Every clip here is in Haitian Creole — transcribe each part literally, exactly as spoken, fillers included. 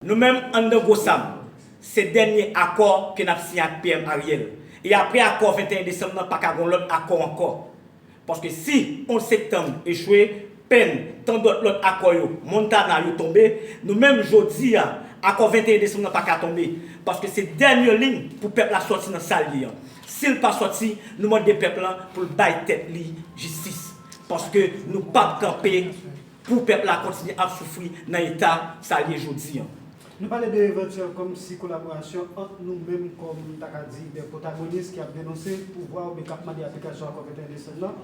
Nou menm anndan Gwo Sam, se dènye akò ke n ap siyen ak P M Ariel. E apre akò venteyen desanm nan, pa ka gen lòt akò ankò. Paske si onz septanm echwe, Penn, tandòt lòt akò yo, Montana yo tonbe, nou menm jodi a, akò venteyen desanm nan pa ka tonbe. Paske se dènye liy pou pèp la sòti nan sa l ye an. Si l pa sòti, nou mande pèp la pou l bay tèt li jistis. Paske nou p ap kanpe pou pèp la kontinye ap soufri nan eta sa l ye jodi an. Nou pale de evantyèl kòmsi kolaborasyon ant nou menm kòm, m ta ka di, de pwotagonis ki ap denonse pouvwa oubyen k ap mande aplikasyon akò venteyen desanm nan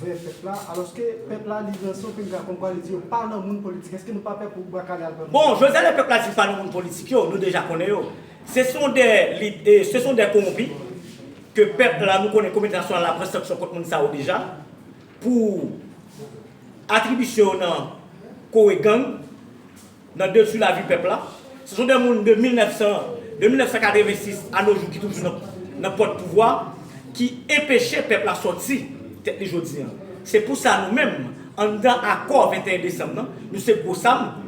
vè pèp la, alòske pèp la li lanse yon pinga kòmkwa li di yo pa nan moun politik. Èske nou pa pè pou bwa kale al pran nou? Bon, jodi a lè pèp la di pa nan moun politik yo, nou deja konnen yo. Ce sont des, li- eh, ce sont des corrompus ke pèp la, nou konnen kominote nasyonal la pran sanksyon kont moun sa yo deja pou atribisyon yo nan kore gang, nan detwi lavi pèp la. Se son de moun de mil nèf san, de mil nèf san katrevensis a no jou ki toujou nan, nan pòt pouvwa, ki enpeche pèp la sòti tèt li jodi an. Se pou sa nou menm, anndan akò venteyen desanm nan, nou se Gwo Sam,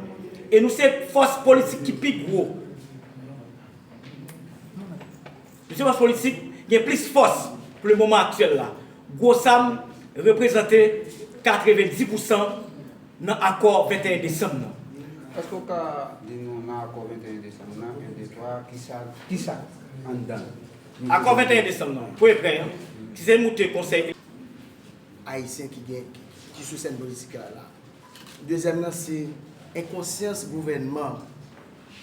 e nou se fòs politik ki pi gwo. Nou se fòs politik gen plis fòs pou le moman aktyèl la. Gwo Sam reprezante katrevendis pousan nan akò venteyen desanm nan. Èske w ka di nou nan akò venteyen desanm nan, en, de, twa, kisa, kisa anndan l? Akò venteyen desanm nan, premye pwen an, ki se moute konsèy ayisyen ki gen, ki sou sèn politik la la. Dezyèm nan se enkonsyans gouvènman.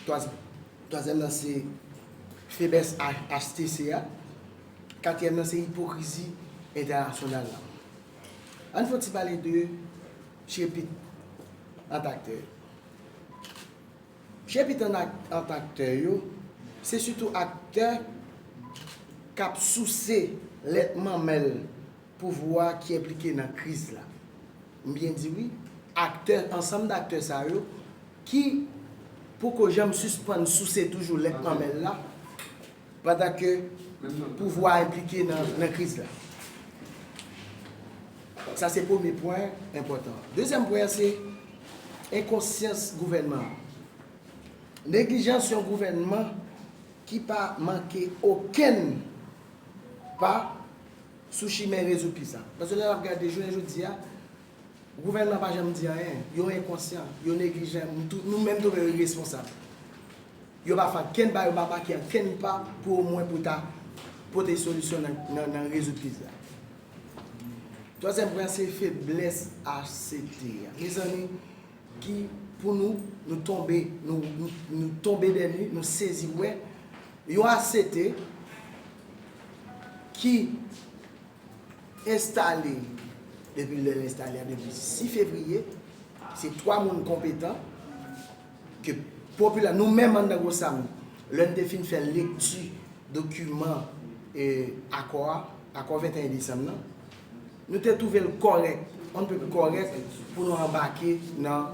Twazyèm, twazyèm nan se feblès H T C a. Katriyèm nan se ipokrizi entènasyonal la. Ann fè yon ti pale de chepit ant aktè. Chepit ant ak- ant aktè yo, se sitou aktè k ap souse lèt manmèl pouvwa ki enplike nan kriz la. M byen di wi, aktè, ansanm d aktè sa yo ki poko janm sispann souse toujou lèt manmèl la, pandan ke pouvwa a enplike nan, nan kriz la. Sa se premye pwen enpòtan. Dezyèm pwen an se enkonsyans gouvènman an. Neglijans yon gouvènman ki pa manke okenn pa sou chimen rezoud kriz la. Paske lè n ap gade jounen jodi a, gouvènman pa janm di anyen, yo enkonsyan, yo neglijan, nou tou- nou menm tou yo iresponsab. Yo pa fè ankenn pa, yo pa make ankenn pa pou omwen pou ta pote solisyon nan, nan, nan rezoud kriz la. Twazyèm pwen se feblès H C T a. Mezanmi, ki pou nou, nou tonbe, nou, nou, nou tonbe dènye, nou sezi wè yon H C T ki enstale depi lè l enstale a, depi sis fevriye, se twa moun konpetan ke popila-, nou menm anndan Gwo Sam, lè n te fin fè lekti dokiman, e, akò a, akò venteyen desanm nan, nou te twouve l kòrèk, on ne peut plus kòrèk pou nou anbake nan,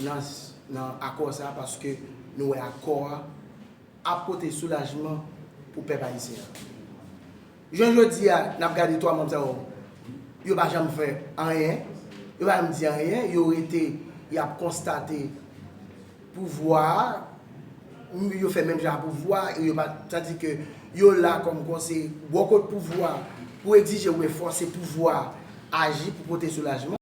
nan, nan akò sa a, paske nou wè akò a ap pote soulajman pou pèp ayisyen an. Jounen jodi a, n ap gade twa manm sa yo, yo pa janm fè anyen, yo pa janm di anyen, yo rete, y ap konstate pouvwa a, yo fè menm jan ak pouvwa a, e yo pa, sa di ke yo la kòm konseye bò kot pouvwa a pou egzije ou enfòse pouvwa a aji pou pote soulajman.